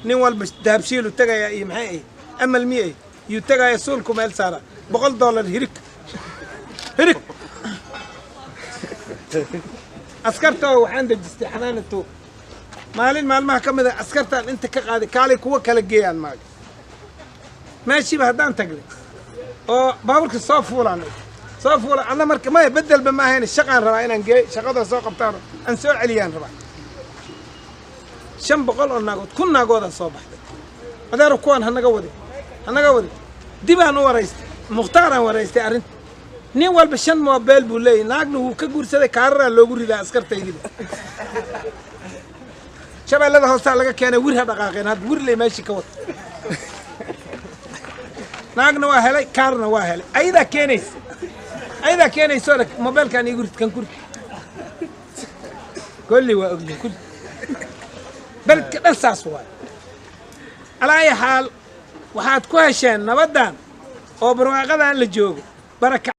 Nin walba Dahabshiilu tagayaa iyo maxay ahayd, Amal miyay yuu tagaaya, suulku meel saara $100, hirig hirig. Askartoo waxaan dejistay Xanaanato. Maalin maalmaha ka mid a askartaan inta ka qaaday, kaalay kuwa kala geeyaan maaga. Meeshiiba haddaan tagnay oo baabuurka soo fuulaan, soo fuula anna marka maya bedelba ma ahayn, shaqaan rabaa inaan geey, shaqada soo qabtaan aan soo celiyaan rabaa. 500 oo naagood, 1000 naagoodaa soo baxday. Adeero, kuwaan hanaga wadi, hanaga wadi. Dibaan u waraystay, Mukhtaaraan waraystay arrinta. Nin walba shan moobeel buu leeyahy, naagna wuu ka guursaday, kaararaa loogu ridaa. Askartaydiba Shabeellada hoosaa laga keenay, wir ha dhaqaaqeen hadda, wirley meeshii ka wada. Naagna waa helay, kaarna waa helay. Ayadaa keenaysa, ayadaa keenayso le mobeelkaan iigu rid, kan ku rid. Kolli waa ogyihin, kulli beledka dhan saas waayo. Alaa ayi xaal, waxaad ku hesheen nabaddan oo barwaaqadan la joogo baraka.